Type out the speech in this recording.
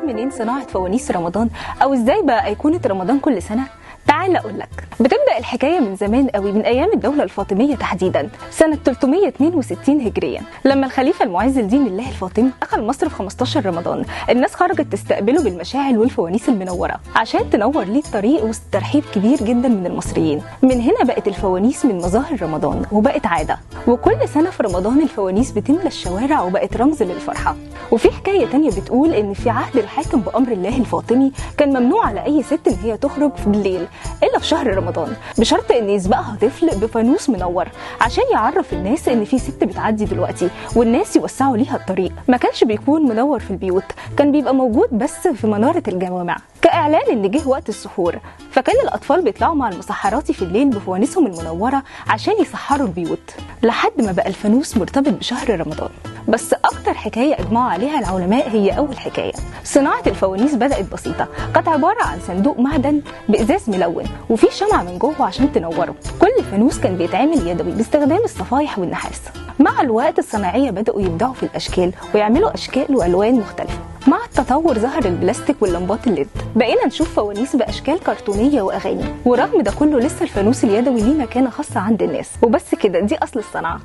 منين صناعة فوانيس رمضان، او ازاي بقى ايقونة رمضان كل سنة؟ تعال اقول لك. بتبدا الحكاية من زمان قوي، من ايام الدولة الفاطمية تحديدا سنة 362 هجريا، لما الخليفة المعز لدين الله الفاطمي دخل مصر في 15 رمضان. الناس خرجت تستقبله بالمشاعل والفوانيس المنورة عشان تنور ليه الطريق، وسط ترحيب كبير جدا من المصريين. من هنا بقت الفوانيس من مظاهر رمضان وبقت عادة، وكل سنة في رمضان الفوانيس بتملى الشوارع وبقت رمز للفرحه. وفي حكاية تانية بتقول ان في عهد الحاكم بامر الله الفاطمي كان ممنوع على اي ست ان هي تخرج بالليل الا في شهر رمضان، بشرط ان يسبقها طفل بفانوس منور عشان يعرف الناس ان في ست بتعدي دلوقتي، والناس يوسعوا ليها الطريق. ما كانش بيكون منور في البيوت، كان بيبقى موجود بس في منارة الجوامع كإعلان ان جه وقت السحور. فكان الاطفال بيطلعوا مع المسحراتي في الليل بفوانيسهم المنورة عشان يسحروا البيوت، لحد ما بقى الفانوس مرتبط بشهر رمضان. بس اكتر حكاية اجمعوا عليها العلماء هي اول حكاية. صناعة الفوانيس بدات بسيطة، كانت عبارة عن صندوق معدن بازاز ملون وفيه شمعة من جوه عشان تنوره. كل فانوس كان بيتعمل يدوي باستخدام الصفايح والنحاس. مع الوقت الصناعية بداوا يبدعوا في الاشكال ويعملوا اشكال والوان مختلفة. مع التطور ظهر البلاستيك واللمبات ال LED، بقينا نشوف فوانيس باشكال كرتونيه واغاني. ورغم ده كله لسه الفانوس اليدوي ليه مكانه خاصة عند الناس. وبس كده، دي اصل الصنعة.